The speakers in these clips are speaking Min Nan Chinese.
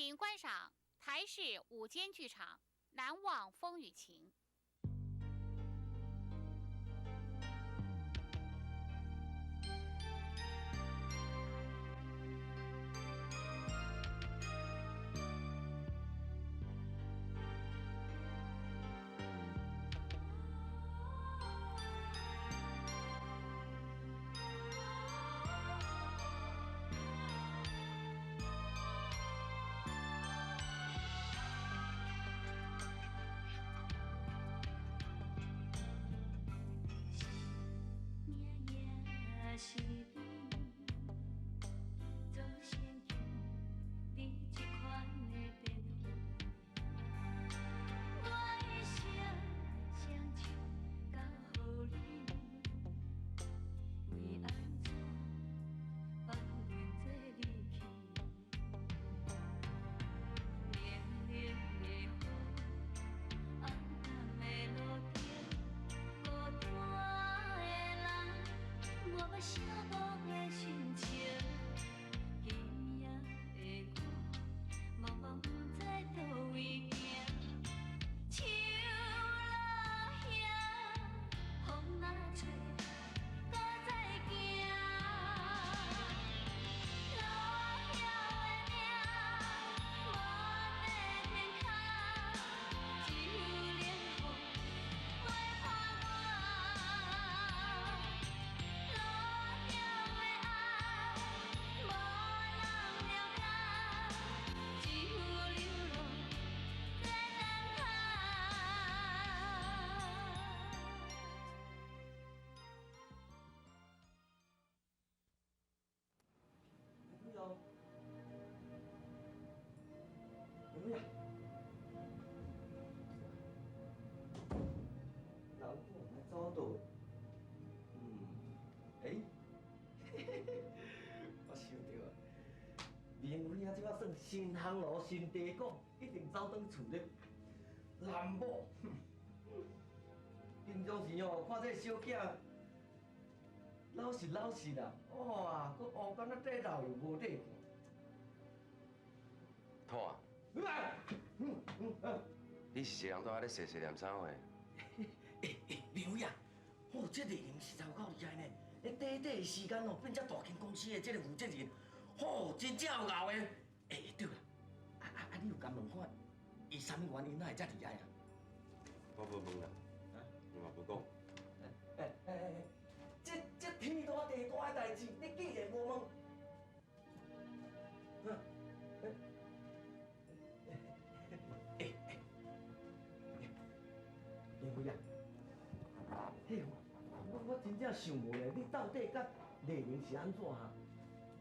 請觀賞台視午間劇場《難忘風雨情》。妹啊，老公还找到，欸，我想著啊，明辉啊，這擺算新烘爐新地講，一定走轉厝咧男某。平常時哦，看這個小囝老實老實啦，哇，閣烏干啊，底老又無底看。兔啊！你是一个人蹛遐咧細細念啥貨？欸欸，明輝啊，哦，這個人實在有夠厲害呢！咧短短的時間哦，變這大間公司的這個負責人，吼，真正有𠢕的。欸，對啦，啊，你有共問看，伊啥物原因哪會這厲害啊？我無問啦，伊嘛無講。欸欸欸，這天大地大的代誌，你竟然無問？欸欸欸，明輝啊，嘿，我真正想無咧，你到底佮麗玲是按怎哈？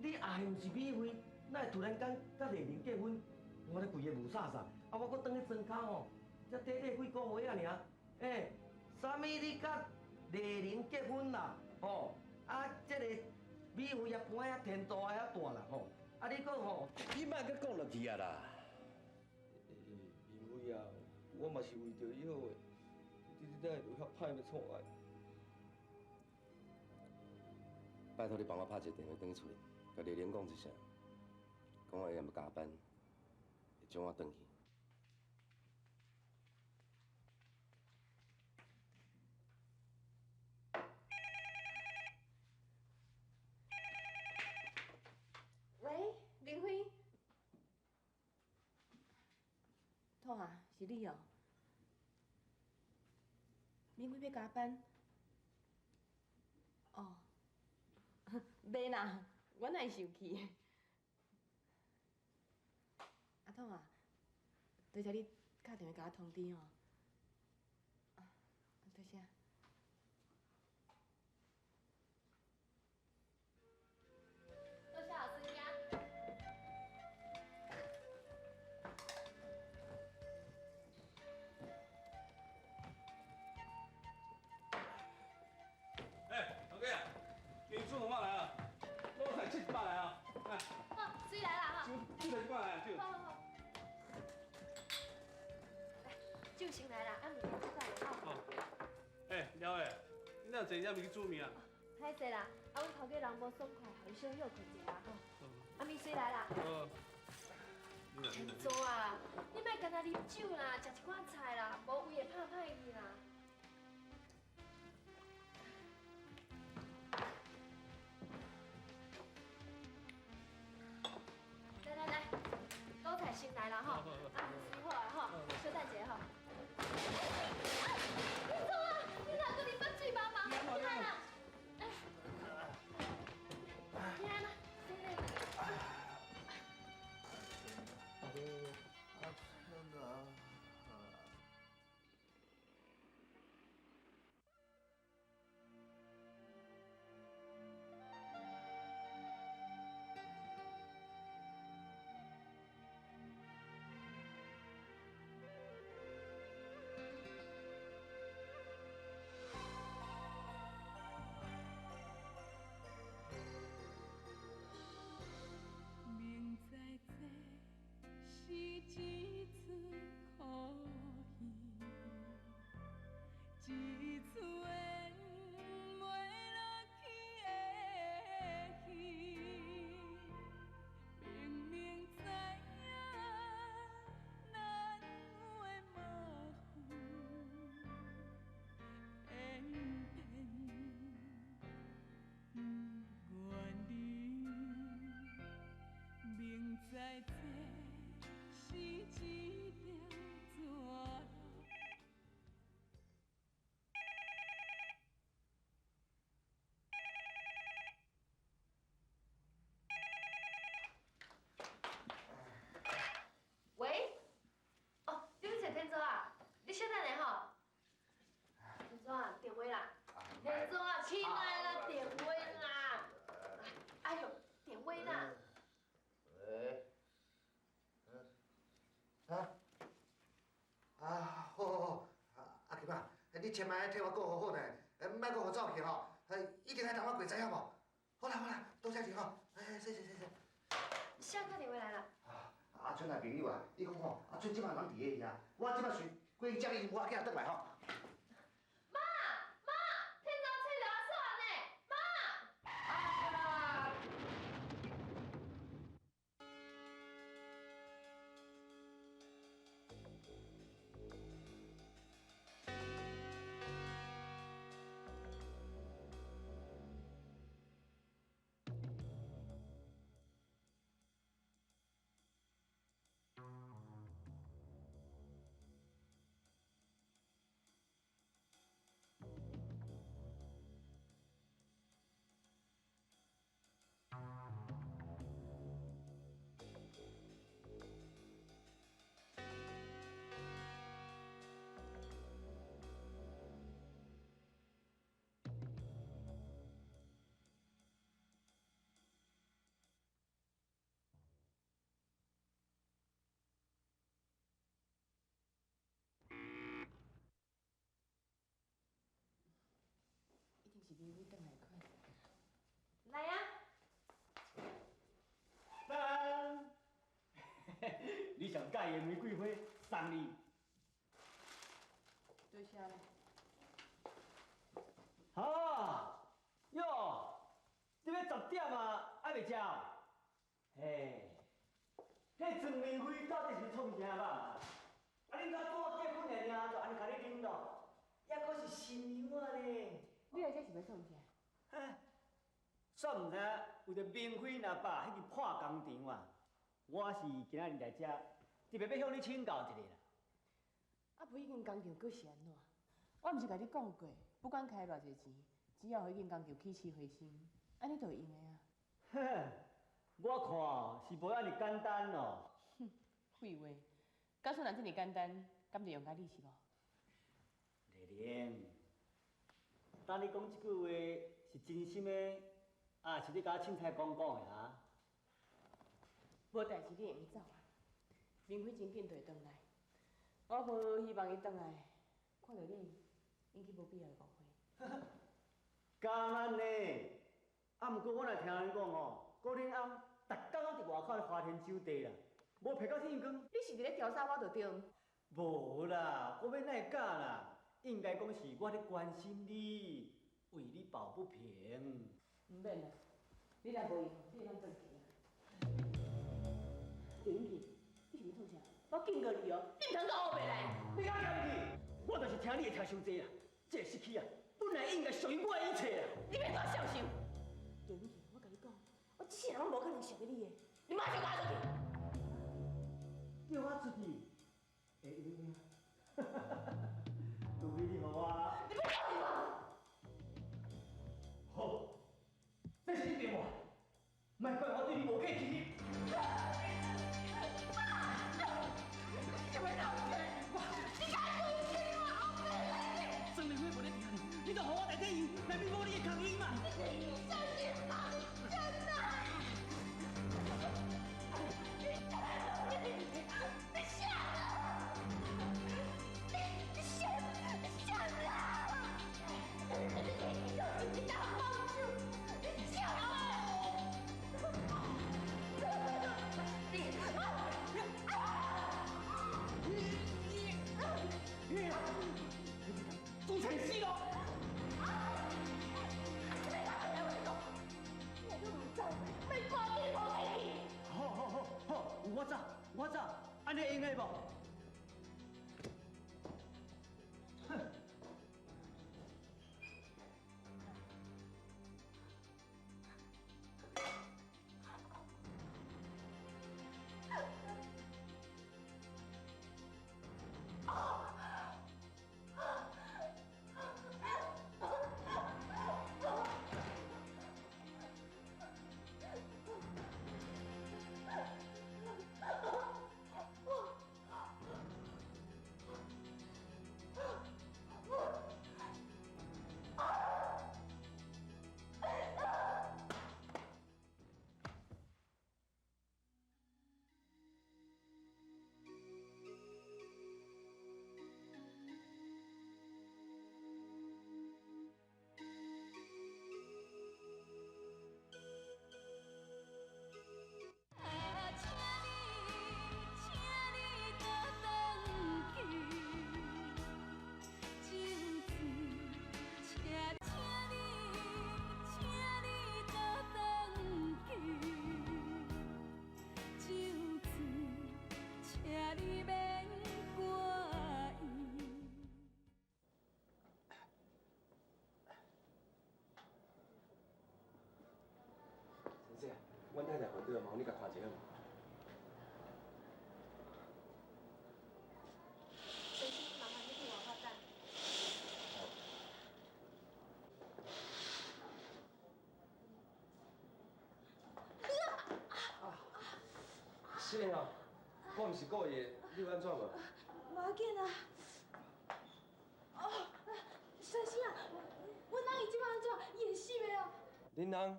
你阿毋是美惠，哪會突然間佮麗玲結婚？我咧規个霧煞煞，啊，我閣轉去莊跤吼，才短短幾個月仔爾。欸，啥物你佮麗玲結婚啦？吼，啊，這個美惠也搬遐天大遐大啦吼，啊，你閣吼，你莫閣講落去啊啦！明輝啊，我嘛是為著你好的，你哪會有遐歹欲創愛？拜託你幫我拍一個電話轉去厝裡，共麗玲講一聲，講我下暗欲加班，會將我轉去。喂，明輝。兔啊，是你哦。明輝欲加班？哦，袂啦，我哪會生氣？阿兔啊，多謝你敲電話共我通知哦。啊，多謝。多謝老師家。欸，老哥啊，你煮什麼來啊？我菜切一百來啊！來。好，水來啦哈。酒來一百來啊，酒。好好好。來，酒先來啦，啊物件再來哈。好。欸，廖偉，你哪坐遮未去煮麵啊？歹勢啦，啊，阮頭家人無爽快，予伊小歇睏一下吼。啊，麵水來啦。好。天祖啊，你莫干焦啉酒啦，食一寡菜啦，無胃會拍歹去啦。來來來，韭菜先來啦吼，啊，水好啊吼，小等一下吼。天祖啊，你哪閣啉捌醉茫茫？你來啦！你來啦，先來。明知這是一出苦戲，一出演袂落去的戲。明明知影咱有的麻烦，偏偏不愿离。明知這是一条绝路。喂，哦，你欲找天祖啊？你稍等下吼。天祖啊，電話啦。天祖啊，起來啦，電話啦。哎呦，電話啦。喂，啊，啊，好好好，阿琴啊，你千萬替我顧好好呢，莫閣予走去吼，一定愛等我過，知影無？好啦好啦，多謝你吼，哎，謝謝謝謝。誰打電話來啦？阿春的朋友啊，伊講吼，阿春這擺人佇咧遐，我這擺隨過去接伊，我囝轉來吼。媽媽，天祖揣著阿嫂呢，媽。啊！一定是美辉轉來款。來啊！當，你上喜歡的玫瑰花送你。多謝啦。啊，喲，你欲10點啊，還袂食哦？嘿，彼陣玫瑰到底是創啥吧？啊，恁兜拄仔結婚爾爾，就按呢共你啉咯，猶閣是新娘仔呢。你來這是欲創啥？哈，煞毋知影為著明輝若爸彼間破工廠啊，我是今仔日來這，特別欲向你請教一下啦。啊，無彼間工廠閣是按怎？我毋是共你講過，不管開偌濟錢，只要予彼間工廠起死回生，按呢就會用的啊。呵，我看是無按呢簡單咯。哼，廢話，假使若這爾簡單，敢就用共你是無？麗玲，當你講這句話是真心的，啊是你共我凊彩講講的哈？無代誌，你會用走啊？明輝真緊就會轉來，我無希望伊轉來，看著你，引起無必要的誤會。敢按呢？啊，毋過我若聽人講吼，顧恁翁逐工攏佇外口咧花天酒地啦，無騙到天光。你是佇咧調查我就對。無啦，我欲哪會敢啦？應該講是我咧關心你，為你抱不平。毋免啦，你若無閒，你會當轉去啊。轉去。警告你哦，你毋通閣烏白來。你敢嫌棄？我就是聽你的聽傷濟啊！這個失去啊，本來應該屬於我的一切啊！你別煞相信。廖永杰，我共你講，我這世人攏無可能屬於你的，你馬上共我出去！叫我出去，會用啊？除非你予我。你欲走無？好，這是你電話，莫怪我對你無客氣。你欲走無？你敢講真話？曾明輝無咧聽你，你就予我代替伊來彌補你的空虛嘛。相信嗎？真的？你嚇你嚇嚇啦！你你大放手，你嚇你！做成死咯！我都唔走，莫怪你無客氣。好好好好，我走我走，按呢會用的無？哼！先生，阮太太昏倒，麻烦你共看一下好无？先生，麻烦你去外口等。是哦，我毋是故意的，你有按怎无？無要緊啊。哦，先生啊，阮翁伊這擺按怎？伊會死袂哦？恁翁？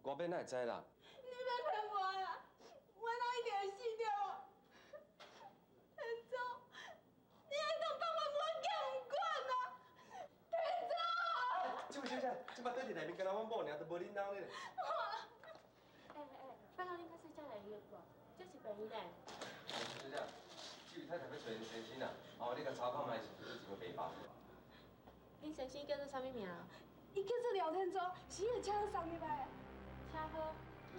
我欲哪會知啦？你欲騙我啦！阮翁一定會死掉啊！天祖，你會當放阮阮囝毋管啊？天祖！這位小姐，這擺倒佇內面，敢若阮某爾，都無恁翁咧。欸欸，拜託恁較細才來伊個，這是病院呢。小姐，這位太太欲揣𪜶先生啊，哦，你共查看覓是毋是一個白包？恁先生叫做啥物名？伊叫做廖天祖，是彼个車禍送入來的。車禍，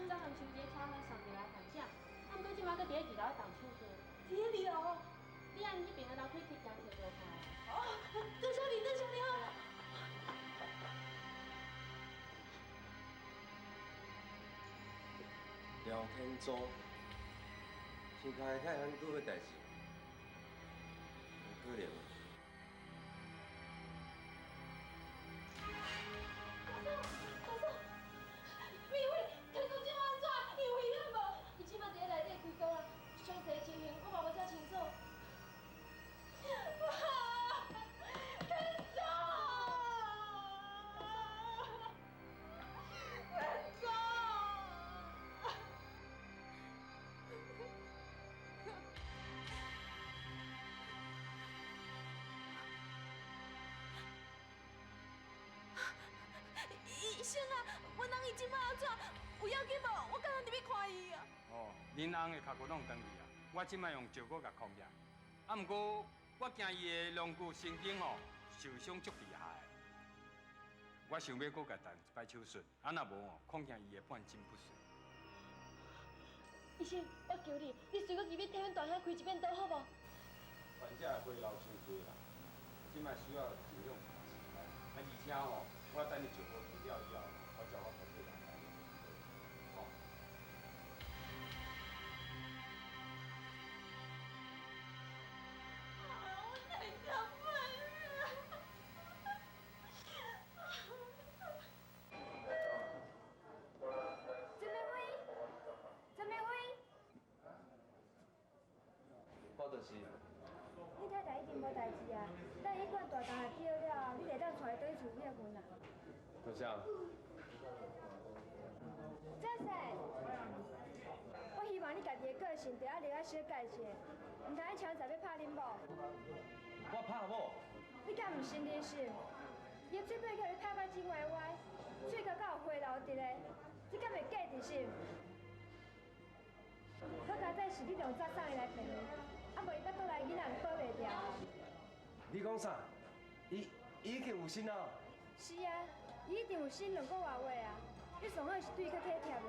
昨昏收一个車禍送入來患者，啊，毋過這擺閣佇咧二樓動手術。佇咧二樓？你按彼邊的樓梯去行找就看。哦，多謝你，多謝你哦。廖天祖，天開太很久的代志，有可能。大嫂，大嫂，美惠，天祖這擺按怎？伊有危險無？伊這擺佇咧內底開刀啦，詳細情形我嘛無遮清楚。天祖，天祖！医生啊，阮翁伊這擺按怎？有要緊無？我敢若入去看伊啊。哦，恁翁的腳骨攏斷去啊，我這擺用石膏共箍起來。啊，毋過我驚伊的龍骨神經吼受傷足厲害的，我想欲閣共動一擺手術，啊若無吼，恐驚伊會半身不遂。醫生，我求你，你隨閣入去替阮大兄咱开一遍刀好无？患者的血流伤济啦，这摆需要静养一段时间。啊，而且吼，我等伊石膏除了以后，我才有法度替人来吼。我太想问了。陈美辉，陈美辉，我就是。你太太一定无代志啊，等彼款大单治好了后，你就会当带伊转去厝歇困啊。多谢。张生，我希望你家己的个性，著爱留仔小改一下，毋通强在欲拍恁某。我拍某？你敢毋承认是？伊的嘴巴叫你拍甲真歪歪，喙角阁有血流伫咧，这敢会假的是？好佳哉是你上早送伊来病院，啊无伊腹肚内囡仔就保袂牢。你讲啥？伊已经有身啊？是啊，伊一定有生2个外月啊。你上好是对伊较体贴的。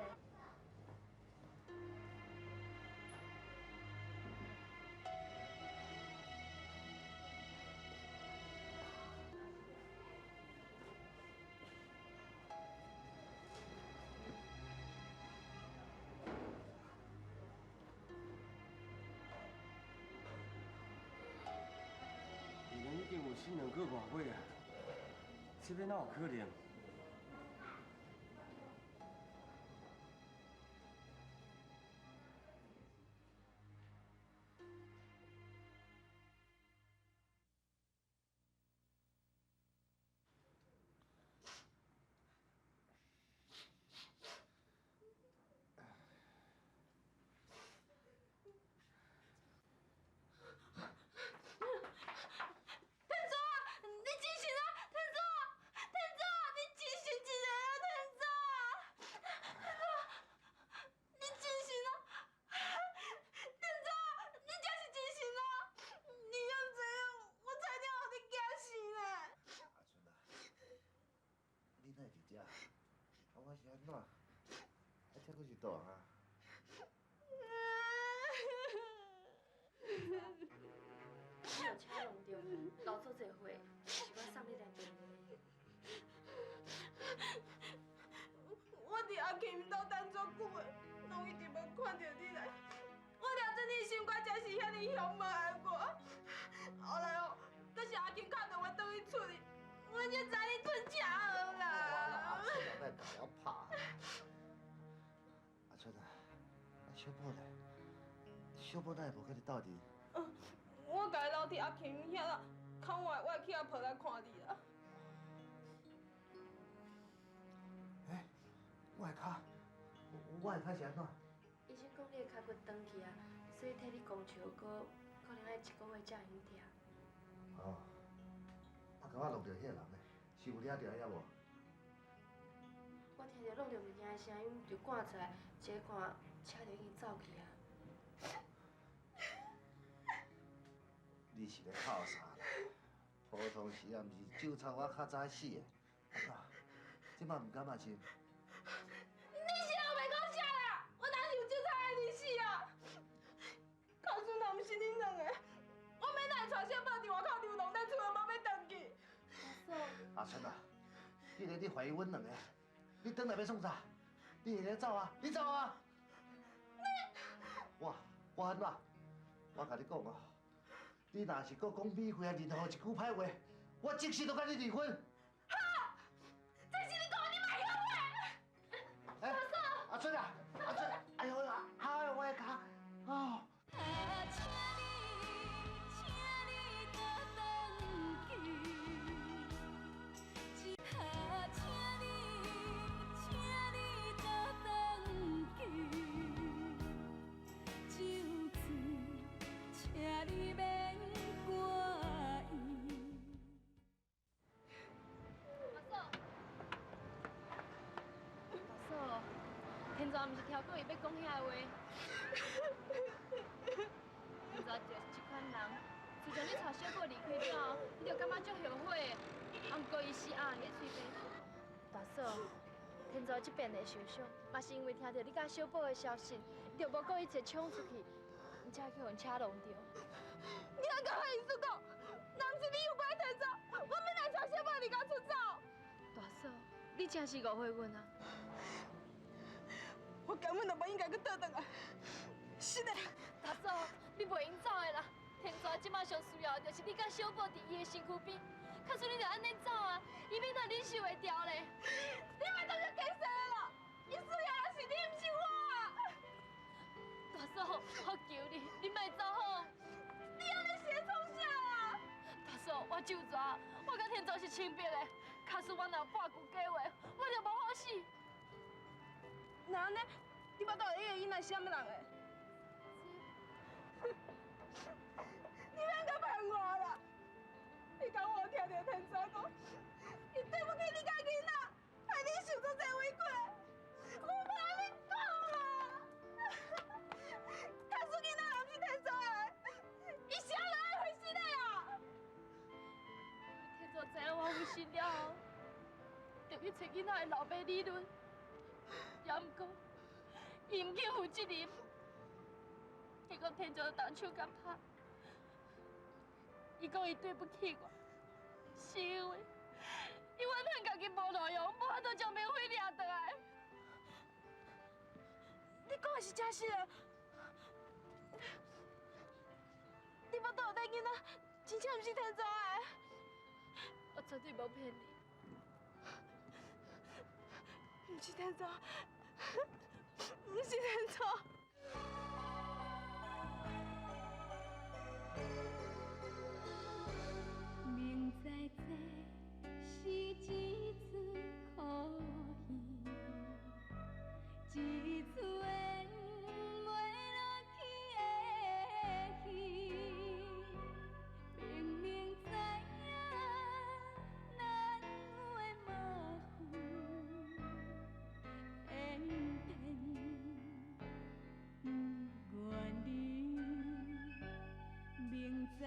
已经有生2个外月啊，这边哪有可能？我是按怎？啊，这阁是倒啊？你有车弄著，老做这货，是我送你来病院。我伫阿琴兜等足久的，拢一直无看著你来。我了准你心肝才是遐尼凶无爱我。后来哦，阁是阿琴敲电话转去厝里，我才知你出车祸啦。阿春啊，莫共我拍！阿春啊，啊小宝咧？小宝哪会无佮你斗阵？我共伊留伫阿琴遐啦，较晚我会去遐抱来看你啦。欸，我的跤，我的跤是按怎？医生讲你的跤骨断去啊，所以替你攻手，阁可能爱1个月才会用疼。哦，啊，共我弄著彼个人咧，是有掠著抑无？我听著弄著物件的声音，就赶出来，一个看车就已经走去啊。你是咧哭啥啦？普通时啊，毋是酒臭我较早死的，啊，这摆毋感觉是？你是后白讲啥啦？我哪是有酒臭爱你死啊？假使若毋是恁两个，我欲哪会带小宝伫外口流浪，咱厝都无欲转去。阿春啊，既然你怀疑阮两个，你转来欲创啥？你会咧走啊？你走啊！你我按怎？我共你讲哦，你若是阁讲美惠啊任何一句歹话，我即时就共你离婚。好，这是你讲，你嘛后悔。哎，阿春啊，阿春，哎呦，哎呦，我的跤，啊！天祖毋是超过伊欲讲遐个话，天祖就是这款人。自从你带小宝离开了后，你就感觉足后悔的。啊，毋过伊死鸭伫咧喙边。大嫂，天祖这遍会受伤，嘛是因为听著你佮小宝的消息，你就无故意一个冲出去。毋真正去予车弄著。你还共彼医师讲，若毋是你有关天祖，我欲来带小宝离家出走。大嫂，你真是误会阮啊！我根本就无应该阁倒转来。是的，大嫂，你袂用走的啦。天祖这马上需要的就是你佮小宝伫伊的身躯边。假使你著按呢走啊，伊欲哪忍受会牢咧？你莫当作假说的啦！伊需要的是你，毋是我。大嫂，我求你，你莫走好。你按呢是咧创啥啦？大嫂，我咒蛇，我佮天祖是清白的。假使我若有半句假话，我就无好死。那按呢，你腹肚里的囡仔是啥物人的？你免阁骗我啦！你讲我听著天祖讲，伊对不起你佮囡仔，害你受足济委屈，我无按呢讲啦。假使囡仔若毋是天祖的，伊啥人爱回心的啊？天祖知影我有心了后，就去揣囡仔的老爸理论，也毋过，伊毋肯负责任。伊讲天祖动手共拍，伊讲伊对不起我，是因为伊怨恨家己无路用，无法度将明辉掠转来。你讲的是真实的？你腹肚内囡仔真正毋是天祖的？我绝对无骗你。毋是天祖，毋是天祖。明知这是一出苦戏，一出演袂落去的戏。明明知影咱有的麻烦，偏偏不愿离。明知这